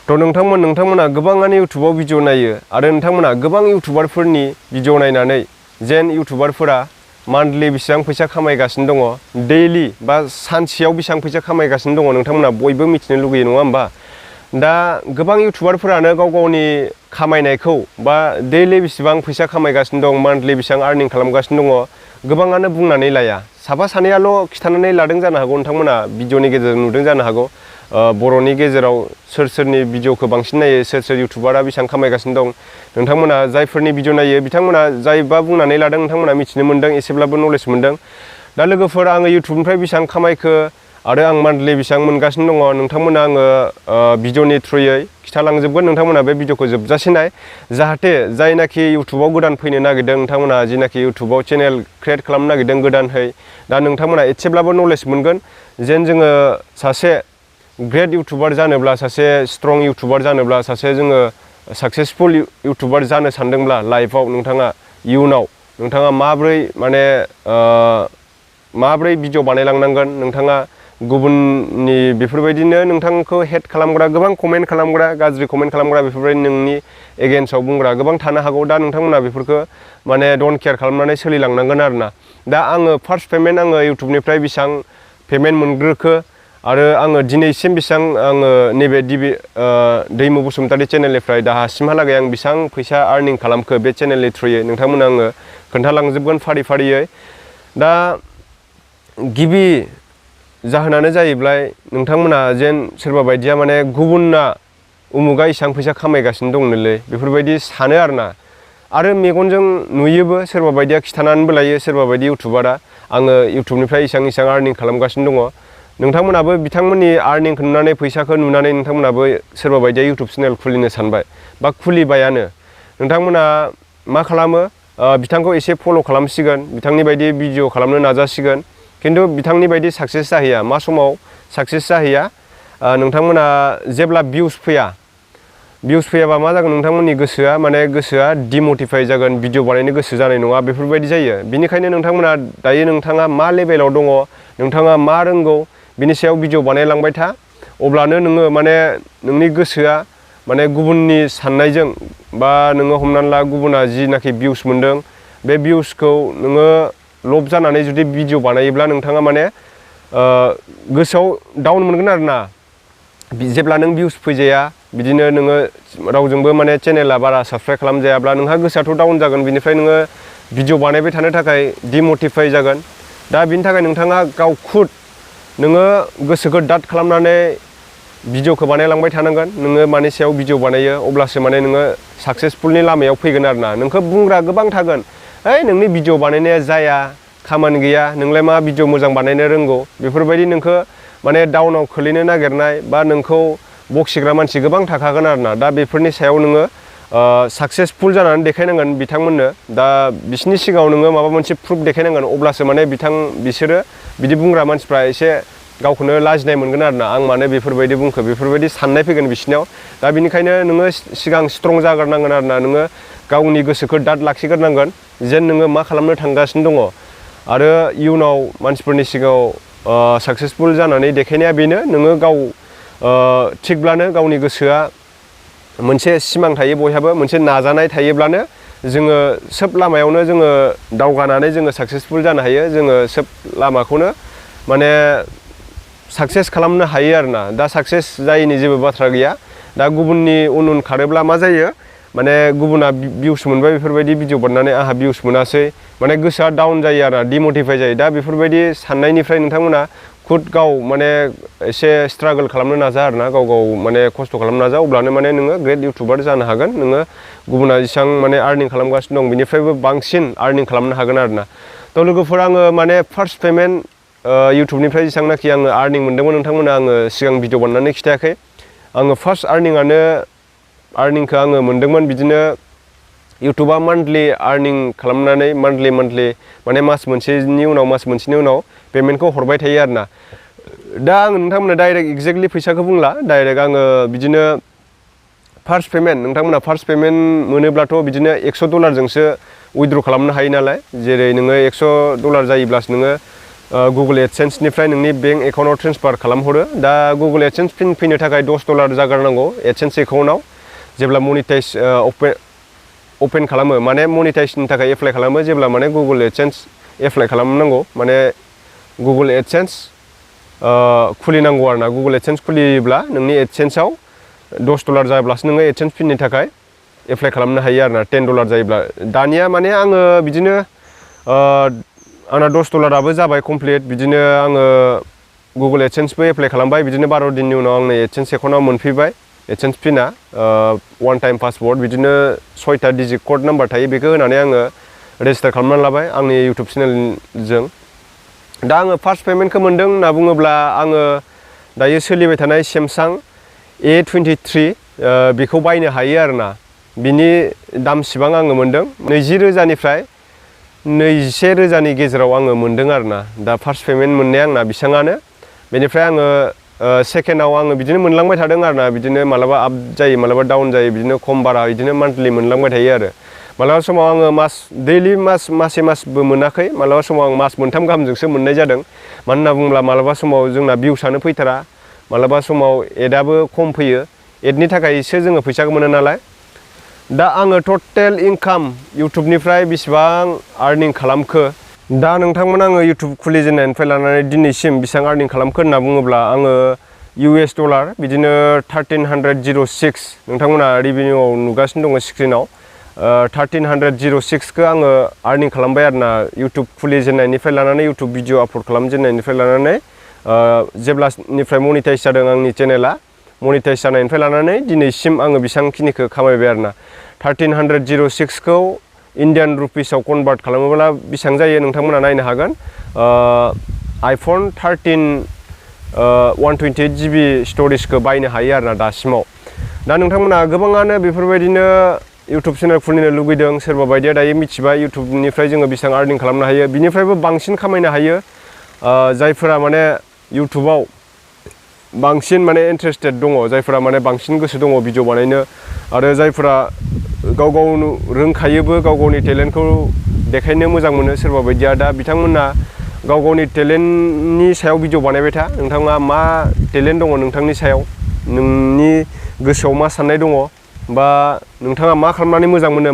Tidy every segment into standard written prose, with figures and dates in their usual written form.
थ' नोंथांमोना गोबाङानो इउटुबाव भिडिअ नायो आरो नोंथांमोना गोबां इउटुबारफोरनि भिडिअ नायनानै जेन इउटुबारफोरा मान्थलि बेसेबां फैसा खामायगासिनो दङ डेइलि बा सानसेयाव बेसेबां फैसा खामायगासिनो दङ नोंथांमोना बयबो मिथिनो लुगैयो नङा होमबा दा गोबां इउटुबारफोरानो गाव गावनि खामायनायखौ बा डेइलि बेसेबां फैसा खामायगासिनो दं मान्थलि बेसेबां आर्निं खालामगासिनो दङ गोबाङानो बुंनानै लाया साफा सानैयाल' खिथानानै लादों जानो हागौ नोंथांमोना भिडिअनि गेजेरजों नुदों जानो हागौ बर'नि गेजेराव सोरनि भिडिअखौ बांसिन नायो सोर इउटुबारा बेसेबां खामायगासिनो दं नोंथांमोना जायफोरनि भिडिअ नायो बिथांमोना जायबा बुंनानै लादों नोंथांमोना मिथिनो मोनदों एसेब्लाबो नलेज मोनदों दा लोगोफोर आङो इउटुबनिफ्राय बेसेबां खामायखो आरो आं मान्थलि बेसेबां मोनगासिनो दङ नोंथांमोना आङो भिडिअनि थ्रुयै खिथालांजोबगोन नोंथांमोना बे भिडिअखौ जोबजासे नाय जाहाथे जायनाखि इउटुबाव गोदान फैनो नागिरदों नोंथांमोना जिनाखि इउटुबाव चेनेल क्रियेट खालामनो नागिरदों गोदानहै दा नोंथांमोना एसेब्लाबो नलेज मोनगोन जेन जोङो सासे ग्रेट इउटुबार जानोब्ला सासे स्ट्रं इउटुबार जानोब्ला सासे जोङो साक्सेसफुल इउटुबार जानो सानदोंब्ला लाइफआव नोंथाङा इयुनाव नोंथाङा माब्रै भिडिअ बानायलांनांगोन नोंथाङा गुबुननि बेफोरबायदिनो नोंथांखौ हेट खालामग्रा गोबां कमेन्ट खालामग्रा गाज्रि कमेन्ट खालामग्रा बेफोरबायदि नोंनि एगेन्स्टआव बुंग्रा गोबां थानो हागौ दा नोंथांमोना बेफोरखौ माने डन्ट केयार खालामनानै सोलिलांनांगोन आरोना दा आङो फार्स्ट पेमेन्ट आङो इउटुबनिफ्राय बेसेबां पेमेन्ट मोनग्रोखो आरो आङो दिनैसिम बेसेबां आङो नैबे दैमु बसुमतारी चेनेलनिफ्राय दासिमहालागै आं बेसेबां फैसा आर्निं खालामखो बे चेनेलनि थ्रुयै नोंथांमोना आङो खोन्थालांजोबगोन फारियै दा गिबि जाहोनानो जाहैबाय नोंथांमोना जेन सोरबा बायदिया माने गुबुनना उमुगा इसेबां फैसा खामायगासिनो दंनोलै बेफोरबायदि सानो आरो मेगनजों नुयोबो सोरबा बायदिया खिथानानैबो लायो सोरबा बायदि इउटुबारा आङो इउटुबनिफ्राय इसेबां आर्निं खालामगासिनो दङ नोंथांमोनाबो बिथांमोननि आर्निंखौ नुनानै फैसाखौ नुनानै नोंथांमोनाबो सोरबा बायदिया इउटुब चेनेल खुलिनो सानबाय बा खुलिबायानो नोंथांमोना मा खालामो बिथांखौ एसे फल' खालामसिगोन बिथांनि बायदि भिडिअ खालामनो नाजासिगोन खिन्थु बिथांनि बायदि साक्सेस जाहैया मा समाव साक्सेस जाहैया नोंथांमोना जेब्ला भिउस फैयाबा मा जागोन नोंथांमोननि गोसोआ डिमटिफाइ जागोन भिडिअ बानायनो गोसो जानाय नङा बेफोरबायदि जायो बिनिखायनो नोंथांमोना दायो नोंथाङा मा लेभेलाव दङ नोंथाङा मा रोंगौ बिनि सायाव भिडिअ बानायलांबाय था अब्लानो नोङो माने नोंनि गोसोआ माने गुबुननि साननायजों बा नोङो हमनानै ला गुबुना जिनाखि भिउस मोनदों बे भिउसखौ नोङो लब जानानै जुदि भिडिअ बानायोब्ला नोंथाङा माने गोसोआव डाउन मोनगोन आरोना जेब्ला नों भिउस फैजाया बिदिनो नोङो रावजोंबो माने चेनेला बारा साबस्क्राइब खालामजायाब्ला नोंहा गोसोआथ' डाउन जागोन बिनिफ्राय नोङो भिडिअ बानायबाय थानो थाखाय डिमटिफाइ जागोन दा बिनि थाखाय नोंथाङा नोङो गोसोखौ दाद खालामनानै भिडिअखौ बानायलांबाय थानांगोन नोङो मानि सायाव भिडिअ बानायो अब्लासो माने नोङो साक्सेसफुलनि लामायाव फैगोन आरोना नोंखौ बुंग्रा गोबां थागोन नोंनि भिडिअ बानायनाया जाया खामानि गैया नोंलाय मा भिडिअ मोजां बानायनो रोंगौ बेफोरबायदि नोंखौ माने डाउनाव खोलैनो नागिरनाय बा नोंखौ बखिग्रा मानसि गोबां थाखागोन आरोना दा बेफोरनि सायाव नोङो साक्सेसफुल जानानै देखायनांगोन बिथांमोननो दा बिसोरनि सिगाङाव नोङो माबा मोनसे प्रुफ देखायनांगोन अब्लासो माने बिसोरो बिदि बुंग्रा मानसिफ्रा एसे गावखौनो लाजिनाय मोनगोन आरोना आं माने बेफोरबायदि बुंखो बेफोरबायदि साननाय फैगोन बिसोरनियाव दा बिनिखायनो नोङो सिगां स्ट्रं जाग्रोनांगोन आरोना नोङो गावनि गोसोखौ दाद लाखिग्रोनांगोन जेन नोङो मा खालामनो थांगासिनो दङ आरो इयुनाव मानसिफोरनि सिगाङाव साक्सेसफुल जानानै देखायनाया बेनो नोङो गाव थिगब्लानो गावनि गोसोआ मोनसे सिमां थायो बयहाबो मोनसे नाजानाय थायोब्लानो जोङो सोब लामायावनो जोङो दावगानानै जोङो साक्सेसफुल जानो हायो जोङो सोब लामाखौनो माने साक्सेस खालामनो हायो आरोना दा साक्सेस जायैनि जेबो बाथ्रा गैया दा गुबुननि उन खारोब्ला मा जायो माने गुबुना भिउस मोनबाय बेफोरबायदि भिडिअ बानायनानै आंहा भिउस मोनासै माने गोसोआ डाउन जायो आरोना डिमटिफाइ जायो दा बेफोरबायदि साननायनिफ्राय नोंथांमोना गाव माने एसे स्ट्रागल खालामनो नाजा आरोना गाव माने खस्थ' खालामनो नाजा अब्लानो माने नोङो ग्रेट इउटुबार जानो हागोन नोङो गुबुना जेसेबां माने आर्निं खालामगासिनो दं बिनिफ्रायबो बांसिन आर्निं खालामनो हागोन आरोना थ' लोगोफोर आङो माने फार्स्ट पेमेन्ट इउटुबनिफ्राय जेसेबांनाखि आङो आर्निं मोन्दोंमोन नोंथांमोना आङो सिगां भिडिअ बानायनानै खिथायाखै आङो फार्स्ट आर्निंखौ आङो मोन्दोंमोन बिदिनो इउटुबा मान्थलि आर्निं खालामनानै मान्थलि माने मास मोनसेनि उनाव पेमेन्टखौ हरबाय थायो आरोना दा आं नोंथांमोना डाइरेक्ट एक्जेक्टलि फैसाखौ बुंला डाइरेक्ट आङो बिदिनो फार्स्ट पेमेन्ट नोंथांमोना फार्स्ट पेमेन्ट मोनोब्लाथ' बिदिनो $100 जोंसो उइथड्र खालामनो हायो नालाय जेरै नोङो $100 जायोब्लासो नोङो गुगल एडसेन्सनिफ्राय नोंनि बेंक एकाउन्टआव ट्रेन्सफार खालामहरो दा गुगल एडसेन्स पिन फैनो थाखाय $10 जाग्रोनांगौ एडसेन्स एकाउन्टआव जेब्ला मनिटाइज अपेन खालामो माने मनिटाइजनि थाखाय एप्लाइ खालामो जेब्ला माने गुगल एडसेन्स एप्लाइ खालामनांगौ माने गुगल एडसेन्स खुलिनांगौ आरो ना गुगल एडसेन्स खुलियोब्ला नोंनि एडसेन्सआव $10 जाब्लासो नोङो एडसेन्स पिननि थाखाय एप्लाइ खालामनो हायो आरो ना $10 जायोब्ला दानिया माने आङो बिदिनो आंना $10 जाबाय कमप्लिट बिदिनो आङो गुगल एडसेन्सबो एप्लाइ खालामबाय बिदिनो 12 दिननि उनाव आंनो एडसेन्स एकाउन्टआव मोनफैबाय एडसेन्स पिना वान टाइम पासवर्ड बिदिनो 6टा डिजिट कड नाम्बार थायो बेखौ होनानै आङो रेजिस्टार खालामनानै लाबाय आंनि इउटुब चेनेलजों दा आङो फार्स्ट पेमेन्टखौ मोन्दों होनना बुङोब्ला आङो दायो सोलिबाय थानाय सेमसां A23 बेखौ बायनो हायो आरोना बिनि दामसिबां आङो मोन्दों 20,000निफ्राय 21,000नि गेजेराव आङो मोन्दों आरोना दा फार्स्ट पेमेन्ट मोननाया आंना बेसाङानो बेनिफ्राय आङो सेकेन्डआव आङो बिदिनो मोनलांबाय थादों आरोना बिदिनो मालाबा आप जायो मालाबा डाउन जायो बिदिनो खम बारा बिदिनो मान्थलि मोनलांबाय थायो आरो मालाबा समाव आङो दैलि मासे मासबो मोनाखै मालाबा समाव आं मास मोनथाम गाहामजोंसो मोननाय जादों मानो होनना बुङोब्ला मालाबा समाव जोंना भिउसआनो फैथारा मालाबा समाव एडआबो खम फैयो एडनि थाखायसो जोङो फैसाखौ मोनो नालाय दा आङो टटेल इनकाम इउटुबनिफ्राय बेसेबां आर्निं खालामखो दा नोंथांमोन आङो इउटुब खुलिजेननायनिफ्राय लानानै दिनैसिम बेसेबां आर्निं खालामखो होनना बुङोब्ला आङो $US बिदिनो 1306 नोंथांमोना रिभिनिउआव नुगासिनो दङ स्क्रिनाव 1306खौ आङो आर्निं खालामबाय आरोना इउटुब खुलिजेननायनिफ्राय लानानै इउटुब भिडिअ आपल'ड खालामजेननायनिफ्राय लानानै जेब्लानिफ्राय मनिटाइज जादों आंनि चेनेला मनिटाइज जानायनिफ्राय लानानै दिनैसिम आङो बेसेबांखिनिखौ खामायबाय आरोना 1306खौ इन्डियान रुपिसाव कनभार्ट खालामोब्ला बेसेबां जायो नोंथांमोना नायनो हागोन आइफन 13 128 GB स्टरेजखौ बायनो हायो आरोना दासिमाव दा नोंथांमोना गोबाङानो बेफोरबायदिनो इउटुब चेनेल खुलिनो लुगैदों सोरबा बायदिया दायो मिथिबाय इउटुबनिफ्राय जोङो बेसेबां आर्निं खालामनो हायो बिनिफ्रायबो बांसिन खामायनो हायो जायफोरा माने इउटुबाव बांसिन माने इन्टारेस्टेड दङ जायफोरा माने बांसिन गोसो दङ भिडिअ बानायनो आरो जायफोरा गाव रोंखायोबो गाव गावनि टेलेन्टखौ देखायनो मोजां मोनो सोरबा बायदिया दा बिथांमोना गाव गावनि टेलेन्टनि सायाव भिडिअ बानायबाय था नोंथाङा मा टेलेन्ट दङ नोंथांनि सायाव नोंनि गोसोआव मा साननाय दङ बा नोंथाङा मा खालामनानै मोजां मोनो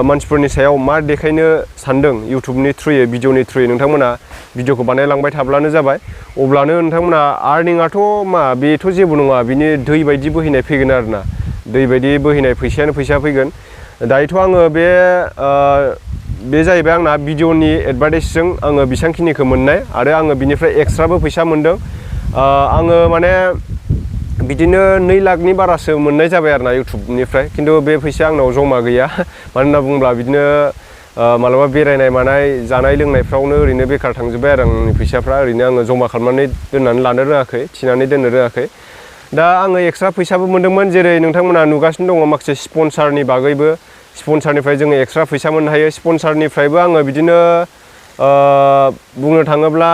मानसिफोरनि सायाव मा देखायनो सानदों इउटुबनि थ्रुयै भिडिअनि थ्रुयै नोंथांमोना भिडिअखौ बानायलांबाय थाब्लानो जाबाय अब्लानो नोंथांमोना आर्निंआथ' मा बेथ' जेबो नङा बिनि दै बायदि बोहैनाय फैगोन आरोना दै बायदि बोहैनाय फैसायानो फैसा फैगोन दायोथ' आङो बे जाहैबाय आंना भिडिअनि एडभार्टाइसजों आङो बेसेबांखिनिखौ मोननाय आरो आङो बिनिफ्राय एक्सट्राबो फैसा मोनदों आङो माने बिदिनो 2 लाखनि बारासो मोननाय जाबाय आरोना इउटुबनिफ्राय खिन्थु बे फैसाया आंनाव जमा गैया मानो होनना बुङोब्ला बिदिनो मालाबा बेरायनाय मानाय जानाय लोंनायफ्रावनो ओरैनो बेकार थांजोब्बाय आरो आंनि फैसाफ्रा ओरैनो आङो जमा खालामनानै दोननानै लानो रोङाखै थिनानै दोननो रोङाखै दा आङो एक्सट्रा फैसाबो मोनदोंमोन जेरै नोंथांमोना नुगासिनो दङ माखासे स्पन्सारनि बागैबो स्पन्सारनिफ्राय जोङो एक्सट्रा फैसा मोननो हायो स्पन्सारनिफ्रायबो आङो बिदिनो बुंनो थाङोब्ला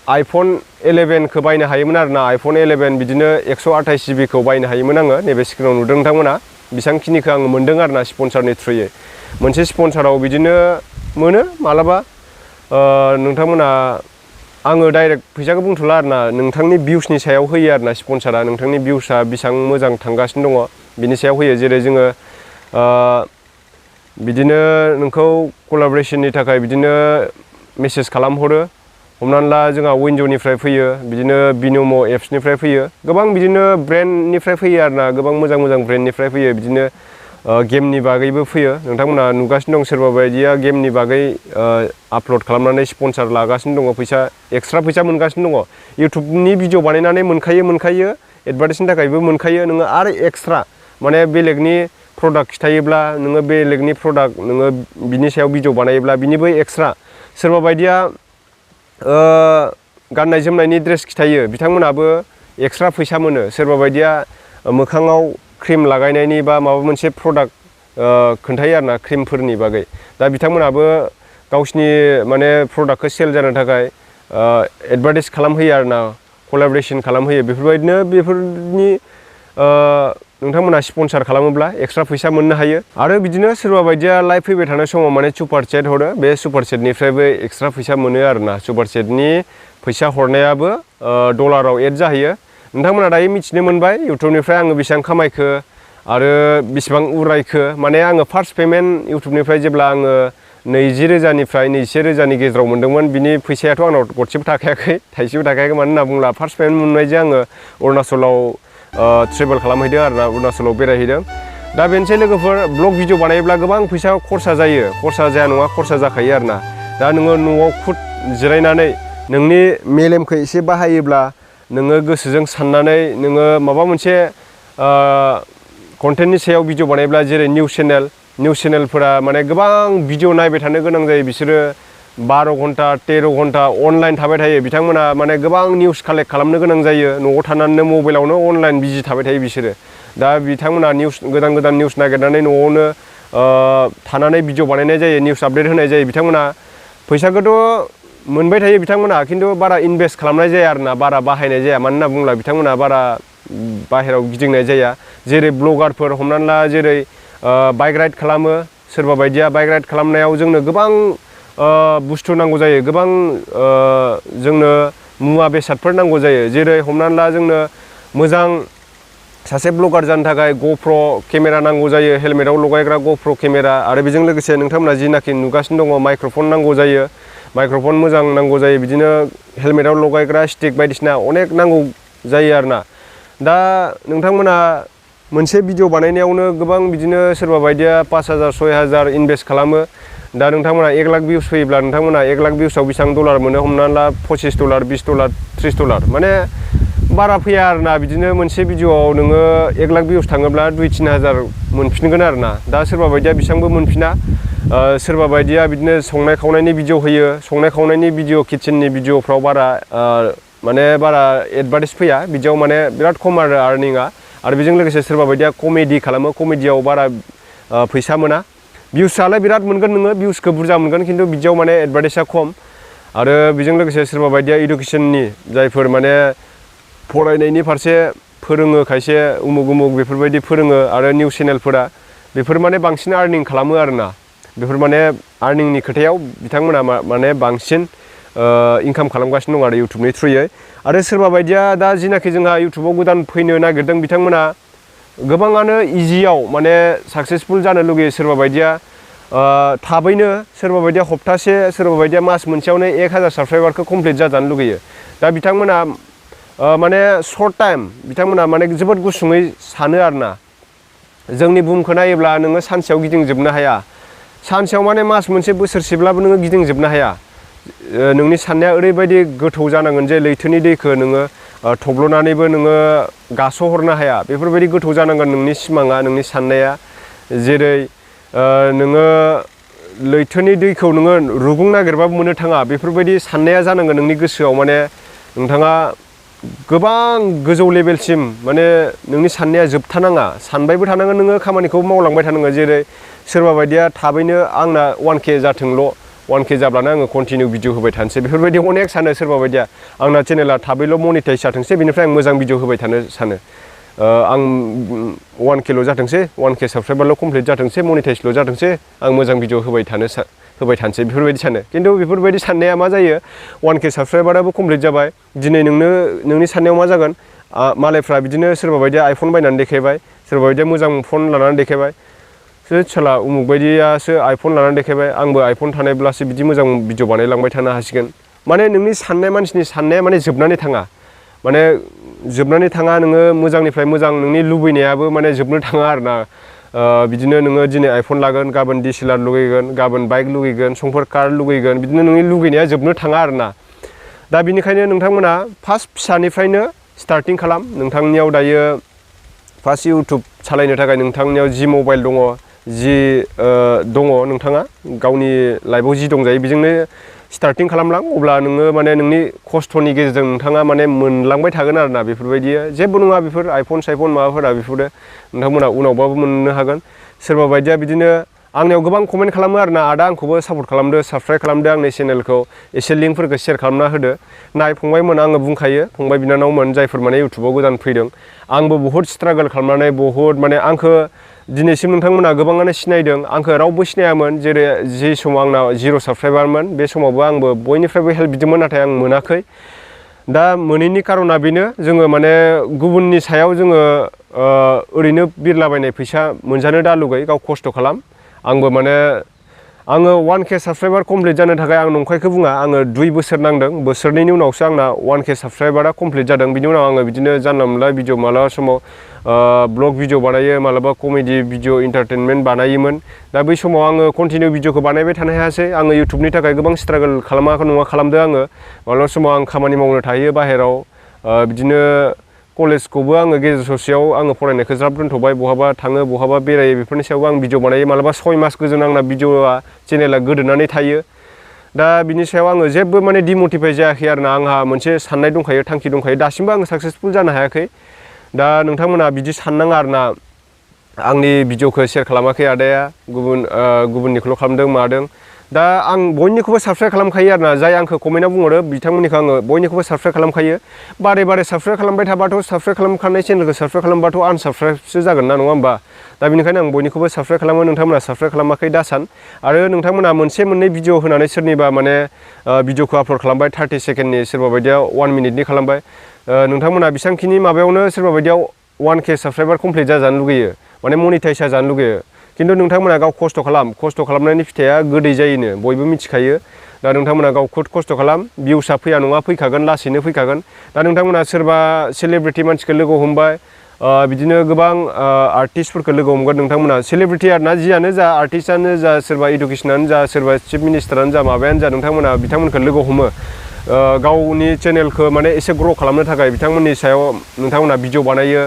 आइफन 11खौ बायनो हायोमोन आरोना आइफन 11 बिदिनो 128 GBखौ बायनो हायोमोन आङो नैबे स्क्रिनाव नुदों नोंथांमोना बेसेबांखिनिखौ आङो मोनदों आरोना स्पन्सारनि थ्रुयै मोनसे स्पन्साराव बिदिनो मोनो मालाबा नोंथांमोना आङो डाइरेक्ट फैसाखौ बुंथ'ला आरोना नोंथांनि भिउसनि सायाव होयो आरोना स्पन्सारा नोंथांनि भिउसआ बेसेबां मोजां थांगासिनो दङ बिनि सायाव होयो जेरै जोङो बिदिनो नोंखौ कलाबरेसननि थाखाय बिदिनो मेसेज खालामहरो हमनानै ला जोंहा उइन्ड'निफ्राय फैयो बिदिनो बिनम' एप्सनिफ्राय फैयो गोबां बिदिनो ब्रेन्डनिफ्राय फैयो आरोना गोबां मोजां ब्रेन्डनिफ्राय फैयो बिदिनो गेमनि बागैबो फैयो नोंथांमोना नुगासिनो दं सोरबा बायदिया गेमनि बागै आपल'ड खालामनानै स्पन्सार लागासिनो दङ फैसा एक्सट्रा फैसा मोनगासिनो दङ इउटुबनि भिडिअ बानायनानै मोनखायो एडभार्टाइसनि थाखायबो मोनखायो नोङो आरो एक्सट्रा माने बेलेगनि प्रडाक्ट खिथायोब्ला नोङो बेलेगनि प्रडाक्ट नोङो बिनि सायाव भिडिअ बानायोब्ला बिनिबो एक्सट्रा सोरबा बायदिया गाननाय जोमनायनि ड्रेस खिथायो बिथांमोनाबो एक्सट्रा फैसा मोनो सोरबा बायदिया मोखाङाव क्रिम लागायनायनि बा माबा मोनसे प्रडाक्ट खोन्थायो आरोना क्रिमफोरनि बागै दा बिथांमोनाबो गावसिनि माने प्रडाक्टखौ सेल जानो थाखाय एडभार्टाइज खालामहोयो आरोना कलाबरेसन खालामहोयो बेफोरबायदिनो बेफोरनि नोंथांमोना स्पन्सार खालामोब्ला एक्सट्रा फैसा मोननो हायो आरो बिदिनो सोरबा बायदिया लाइभ फैबाय थानाय समाव माने सुपार चेट हरो बे सुपार चेटनिफ्रायबो एक्सट्रा फैसा मोनो आरोना सुपार चेटनि फैसा हरनायाबो डलाराव एड जाहैयो नोंथांमोना दायो मिथिनो मोनबाय इउटुबनिफ्राय आङो बेसेबां खामायखो आरो बेसेबां उरायखो माने आङो फार्स्ट पेमेन्ट इउटुबनिफ्राय जेब्ला आङो 20,000निफ्राय 21,000नि गेजेराव मोनदोंमोन बिनि फैसायाथ' आंनाव गरसेबो थाखायाखै थाइसेबो थाखायाखै मानो होनना बुङोब्ला फार्स्ट पेमेन्ट मोननायजों आङो अरुणाचलाव ट्रेभेल खालामहैदों आरोना अरुणाचलाव बेरायहैदों दा बेनोसै लोगोफोर ब्लग भिडिअ बानायोब्ला गोबां फैसा खरसा जायो खरसा जाया नङा खरसा जाखायो आरोना दा नोङो न'आव खुद जिरायनानै नोंनि मेलेमखौ एसे बाहायोब्ला नोङो गोसोजों साननानै नोङो माबा मोनसे कन्टेन्टनि सायाव भिडिअ बानायोब्ला जेरै निउस चेनेलफोरा माने गोबां भिडिअ नायबाय थानो गोनां जायो बिसोरो 12 घन्टा 13 घन्टा अनलाइन थाबाय थायो बिथांमोना माने गोबां निउस कालेक्ट खालामनो गोनां जायो न'आव थानानैनो मबाइलावनो अनलाइन बिजि थाबाय थायो बिसोरो दा बिथांमोना गोदान निउस नागिरनानै न'आवनो थानानै भिडिअ बानायनाय जायो निउस आपडेट होनाय जायो बिथांमोना फैसाखौथ' मोनबाय थायो बिथांमोना खिन्थु बारा इनभेस्ट खालामनाय जाया आरोना बारा बाहायनाय जाया मानो होनना बुङोब्ला बिथांमोना बारा बाहेरायाव गिदिंनाय जाया जेरै ब्लगारफोर हमनानै ला जेरै बाइक राइड खालामो सोरबा बायदिया बाइक राइड खालामनायाव जोंनो गोबां बुस्थु नांगौ जायो गोबां जोंनो मुवा बेसादफोर नांगौ जायो जेरै हमनानै ला जोंनो मोजां सासे ब्लगार जानो थाखाय GoPro केमेरा नांगौ जायो हेलमेटाव लगायग्रा GoPro केमेरा आरो बेजों लोगोसे नोंथांमोना जिनाखि नुगासिनो दङ माइक्र'फन नांगौ जायो माइक्र'फन मोजां नांगौ जायो बिदिनो हेलमेटाव लगायग्रा स्टिक बायदिसिना अनेक नांगौ जायो आरोना दा नोंथांमोना मोनसे भिडिअ बानायनायावनो गोबां बिदिनो सोरबा बायदिया 5,000 6,000 इनभेस्ट खालामो दा नोंथांमोना 1 लाख भिउस फैयोब्ला नोंथांमोना 1 लाख भिउसआव बेसेबां डलार मोनो हमनानै ला $25 $20 $30 माने बारा फैया आरोना बिदिनो मोनसे भिडिअआव नोङो 1 लाख भिउस थाङोब्ला 2-3 हाजार मोनफिनगोन आरोना दा सोरबा बायदिया बेसेबांबो मोनफिना सोरबा बायदिया बिदिनो संनाय खावनायनि भिडिअ होयो संनाय खावनायनि भिडिअ किचेननि भिडिअफ्राव बारा बारा एडभार्टाइज फैया बिदियाव माने बिराद खम आरो आर्निंआ आरो बेजों लोगोसे सोरबा बायदिया कमेडि खालामो कमेडियाव बारा फैसा मोना भिउसआलाय बिराद मोनगोन नोङो भिउसखौ बुरजा मोनगोन खिन्थु बिदियाव माने एडभार्टाइजआ खम आरो बेजों लोगोसे सोरबा बायदिया इडुकेसननि जायफोर माने फरायनायनि फारसे फोरोङो खायसे उमुग बेफोरबायदि फोरोङो आरो निउस चेनेलफोरा बेफोर माने बांसिन आर्निं खालामो आरोना बेफोर माने आर्निंनि खोथायाव बिथांमोना माने बांसिन इनकाम खालामगासिनो दं आरो इउटुबनि थ्रुयै आरो सोरबा बायदिया दा जिनाखि जोंहा इउटुबाव गोदान फैनो नागिरदों बिथांमोना गोबाङानो इजियाव माने साक्सेसफुल जानो लुगैयो सोरबा बायदिया थाबैनो सोरबा बायदिया हप्तासे सोरबा बायदिया मास मोनसेयावनो 1000 साबस्क्राइबारखौ कमप्लिट जाजानो लुगैयो दा बिथांमोना माने सर्ट टाइम बिथांमोना माने जोबोद गुसुङै सानो आरोना जोंनि बुहुमखौ नायोब्ला नोङो सानसेयाव गिदिंजोबनो हाया सानसेयाव माने मास मोनसे बोसोरसेब्लाबो नोङो गिदिंजोबनो हाया नोंनि साननाया ओरैबायदि गोथौ जानांगोन जे लैथोनि दैखौ नोङो थब्ल'नानैबो नोङो गास'हरनो हाया बेफोरबायदि गोथौ जानांगोन नोंनि सिमाङा नोंनि साननाया जेरै नोङो लैथोनि दैखौ नोङो रुगुं नागिरबाबो मोननो थाङा बेफोरबायदि साननाया जानांगोन नोंनि गोसोआव माने नोंथाङा गोबां गोजौ लेभेलसिम माने नोंनि साननाया जोबथानाङा सानबायबो थानांगोन नोङो खामानिखौ मावलांबाय थानांगोन जेरै सोरबा बायदिया थाबैनो आंना 1K जाथोंल' 1K जाब्लानो आङो कन्टिनिउ भिडिअ होबाय थानोसै बेफोरबायदि अनेक सानो सोरबा बायदिया आंना चेनेला थाबैल' मनिटाइज जाथोंसै बेनिफ्राय आं मोजां भिडिअ होबाय थानो सानो आं 1Kल' जाथोंसै 1K साबस्क्राइबारल' कमप्लिट जाथोंसै मनिटाइजल' जाथोंसै आं मोजां भिडिअ होबाय थानोसै बेफोरबायदि सानो खिन्थु बेफोरबायदि साननाया मा जायो 1K साबस्क्राइबाराबो कमप्लिट जाबाय दिनै नोंनि साननायाव मा जागोन मालायफ्रा बिदिनो सोरबा बायदिया आइफन बायनानै देखायबाय सोरबा बायदिया मोजां फन लानानै देखायबाय सोला उमुक बायदियासो आइफन लानानै देखायबाय आंबो आइफन थानायब्लासो बिदि मोजां भिडिअ बानायलांबाय थानो हासिगोन माने नोंनि साननाय मानसिनि साननाया माने जोबनानै थाङा नोङो मोजांनिफ्राय मोजां नोंनि लुबैनायाबो माने जोबनो थाङा आरोना बिदिनो नोङो दिनै आइफन लागोन गाबोन DSLR लुगैगोन गाबोन बाइक लुगैगोन समफोर कार लुगैगोन बिदिनो नोंनि लुगैनाया जोबनो थाङा आरोना दा बिनिखायनो नोंथांमोना फार्स्ट फिसानिफ्रायनो स्टार्टिं खालाम नोंथांनियाव दायो फार्स्ट इउटुब सालायनो थाखाय नोंथांनियाव जि मबाइल दङ जि दङ नोंथाङा गावनि लाइफआव जि दंजायो बेजोंनो स्टार्टिं खालामलां अब्ला नोङो माने नोंनि खस्थ'नि गेजेरजों नोंथाङा माने मोनलांबाय थागोन आरोना बेफोरबायदि जेबो नङा बेफोर आइफन साइफन माबाफोरा बेफोरो नोंथांमोना उनावबाबो मोननो हागोन सोरबा बायदिया बिदिनो आंनियाव गोबां कमेन्ट खालामो आरोना आदा आंखौबो सापर्ट खालामदो साबस्क्राइब खालामदो आंनि चेनेलखौ एसे लिंकफोरखौ शेयार खालामना होदो नाय फंबायमोन आङो बुंखायो फंबाय बिनानावमोन जायफोर माने इउटुबाव गोदान फैदों आंबो बहुद स्ट्रागल खालामनानै बहुद माने आंखौ दिनैसिम नोंथांमोना गोबाङानो सिनायदों आंखौ रावबो सिनायामोन जेरै जि समाव आंनाव 0 साबस्क्राइबारमोन बे समावबो आंबो बयनिफ्रायबो हेल्प बिदोंमोन नाथाय आं मोनाखै दा मोनैनि कारना बेनो जोङो माने गुबुननि सायाव जोङो ओरैनो बिरलाबायनाय फैसा मोनजानो दा लुगै गाव खस्थ' खालाम आंबो माने आङो 1K साबस्क्राइबार कमप्लिट जानो थाखाय आं नंखायखौ बुङा आङो 2 बोसोर नांदों बोसोरनैनि उनावसो आंना 1K साबस्क्राइबारा कमप्लिट जादों बिनि उनाव आङो बिदिनो जानला मोनला भिडिअ मालाबा समाव ब्लग भिडिअ बानायो मालाबा कमेडि भिडिअ इन्टारटेनमेन्ट बानायोमोन दा बै समाव आङो कन्टिनिउ भिडिअखौ बानायबाय थानो हायासै आङो इउटुबनि थाखाय गोबां स्ट्रागल खालामाखै नङा खालामदों आङो मालाबा समाव आं खामानि मावनो थायो बाहेराव बिदिनो कलेजखौबो आङो गेजेर ससेयाव आङो फरायनायखौ ज्राब दोनथ'बाय बहाबा थाङो बहाबा बेरायो बेफोरनि सायावबो आं भिडिअ बानायो मालाबा 6 मास गोजोन आंना भिडिअआ चेनेला गोदोनानै थायो दा बिनि सायाव आङो जेबो माने डिमटिफाइ जायाखै आरोना आंहा मोनसे साननाय दंखायो थांखि दंखायो दासिमबो आङो साक्सेसफुल जानो हायाखै दा नोंथांमोना बिदि साननाङा आरोना आंनि भिडिअखौ शेयार खालामाखै आदाया गुबुननिखौल' खालामदों मादों दा आं बयनिखौबो साबस्क्राइब खालामखायो आरोना जाय आंखौ कमेन्टआव बुंहरो बिथांमोननिखौ आङो बयनिखौबो साबस्क्राइब खालामखायो बारे बारे साबस्क्राइब खालामबाय थाबाथ' साबस्क्राइब खालामखानाय चेनेलखौ साबस्क्राइब खालामबाथ' आनसाबस्क्राइबसो जागोन ना नङा होमबा दा बेनिखायनो आं बयनिखौबो साबस्क्राइब खालामो नोंथांमोना साबस्क्राइब खालामाखै दा सान आरो नोंथांमोना मोनसे मोननै भिडिअ होनानै सोरनिबा माने भिडिअखौ आपल'ड खालामबाय 30 सेकेन्डनि सोरबा बायदिया 1 मिनिटनि खालामबाय नोंथांमोना बेसांखिनि माबायावनो सोरबा बायदियाव 1K साबस्क्राइबार कमप्लिट जाजानो लुगैयो माने मनिटाइज जाजानो लुगैयो खिन्थु नोंथांमोना गाव खस्थ' खालामनायनि फिथाइया गोदै जायोनो बयबो मिथिखायो दा नोंथांमोना गाव खस्थ' खालाम भिउसआ फैया नङा फैखागोन लासैनो फैखागोन दा नोंथांमोना सोरबा सेलिब्रिटि मानसिखौ लोगो हमबाय बिदिनो गोबां आर्टिस्टफोरखौ लोगो हमगोन नोंथांमोना सेलिब्रिटि आरोना जियानो जा आर्टिस्टआनो जा सोरबा इडुकेसनानो जा सोरबा चिफ मिनिस्टारानो जा माबायानो जा नोंथांमोना बिथांमोनखौ लोगो हमो गावनि चेनेलखौ माने एसे ग्र' खालामनो थाखाय बिथांमोननि सायाव नोंथांमोना भिडिअ बानायो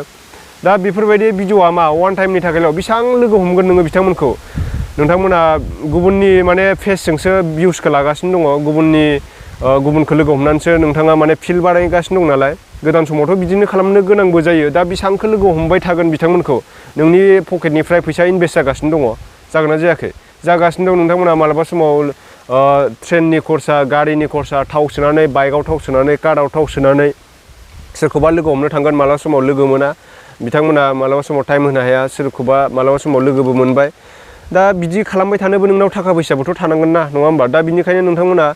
दा बेफोरबायदि भिडिअआ मा वान टाइमनि थाखायल' बेसेबां लोगो हमगोन नोङो बिथांमोनखौ नोंथांमोना गुबुननि माने फेसजोंसो भिउसखौ लागासिनो दङ गुबुनखौ लोगो हमनानैसो नोंथाङा माने फिल्ड बानायगासिनो दं नालाय गोदान समावथ' बिदिनो खालामनो गोनांबो जायो दा बेसेबांखौ लोगो हमबाय थागोन बिथांमोनखौ नोंनि पकेटनिफ्राय फैसा इनभेस्ट जागासिनो दङ जागोन ना जायाखै जागासिनो दं नोंथांमोना मालाबा समाव ट्रेननि खरसा गारिनि खरसा थाव सोनानै बाइकआव थाव सोनानै काराव थाव सोनानै सोरखौबा लोगो हमनो थांगोन मालाबा समाव लोगो मोना बिथांमोना मालाबा समाव टाइम होनो हाया सोरखौबा मालाबा समाव लोगोबो मोनबाय दा बिदि खालामबाय थानोबो नोंनाव थाखा फैसाबोथ' थानांगोन ना नङा होमबा दा बिनिखायनो नोंथांमोना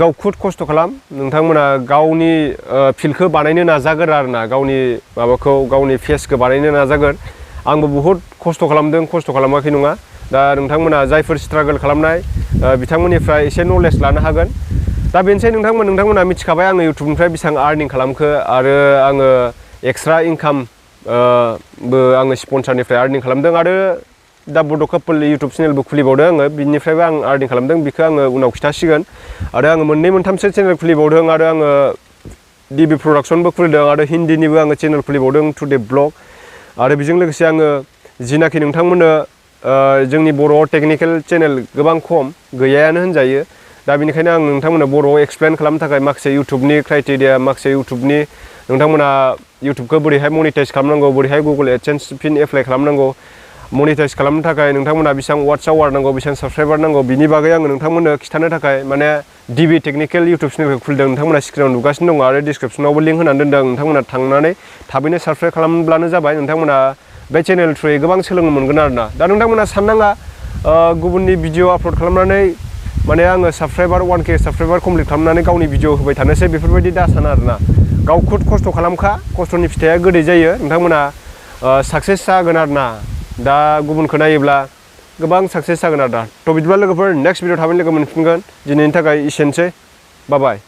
गाव खस्थ' खालाम नोंथांमोना गावनि फिल्डखौ बानायनो नाजागोन आरोना गावनि माबाखौ गावनि फेसखौ बानायनो नाजागोन आंबो बहुद खस्थ' खालामदों खस्थ' खालामाखै नङा दा नोंथांमोना जायफोर स्ट्रागल खालामनाय बिथांमोननिफ्राय एसे नलेज लानो हागोन दा बेनोसै नोंथांमोना मिथिखाबाय आङो इउटुबनिफ्राय बेसेबां आर्निं खालामखो आरो आङो एक्सट्रा इनकाम बो आङो स्पन्सारनिफ्राय आर्निं खालामदों आरो दा बड' कापोल इउटुब चेनेलबो खुलिबावदों आङो बिनिफ्रायबो आं आर्निं खालामदों बेखौ आङो उनाव खिथासिगोन आरो आङो मोननै मोनथामसो चेनेल खुलिबावदों आरो आङो डिबि प्रडाक्सनबो खुलिदों आरो हिन्दीनिबो आङो चेनेल खुलिबावदों टुडे ब्लग आरो बेजों लोगोसे आङो जिनाखि नोंथांमोननो जोंनि बर'आव टेकनिकेल चेनेल गोबां खम गैयायानो होनजायो दा बेनिखायनो आं नोंथांमोननो बर'आव एक्सप्लेन खालामनो थाखाय माखासे इउटुबनि क्राइटेरिया माखासे इउटुबनि नोंथांमोना इउटुबखौ बोरैहाय मनिटाइज खालामनांगौ बोरैहाय गुगल एडसेन्स पिन एप्लाइ खालामनांगौ मनिटाइज खालामनो थाखाय नोंथांमोना बेसेबां वाट्स आवार नांगौ बेसेबां साबस्क्राइबार नांगौ बिनि बागै आङो नोंथांमोननो खिथानो थाखाय माने डिबि टेकनिकेल इउटुब चेनेलखौ खुलिदों नोंथांमोना स्क्रिनाव नुगासिनो दङ आरो डिसक्रिपसनावबो लिंक होनानै दोनदों नोंथांमोना थांनानै थाबैनो साबस्क्राइब खालामब्लानो जाबाय नोंथांमोना बे चेनेल थ्रुयै गोबां सोलोंनो मोनगोन आरोना दा नोंथांमोना साननाङा गुबुननि भिडिअ आपल'ड खालामनानै माने आङो साबस्क्राइबार 1K साबस्क्राइबार कमप्लिट खालामनानै गावनि भिडिअ होबाय थानोसै बेफोरबायदि दा साना आरोना गाव खस्थ' खालामखा खस्थ'नि फिथाइया गोदै जायो नोंथांमोना साक्सेस जागोन आरोना दा गुबुनखौ नायोब्ला गोबां साक्सेस जागोन आरोना थ' बिदिब्ला लोगोफोर नेक्स्ट भिडिअ थाबैनो लोगो मोनफिनगोन दिनैनि थाखाय एसेनोसै बाय बाय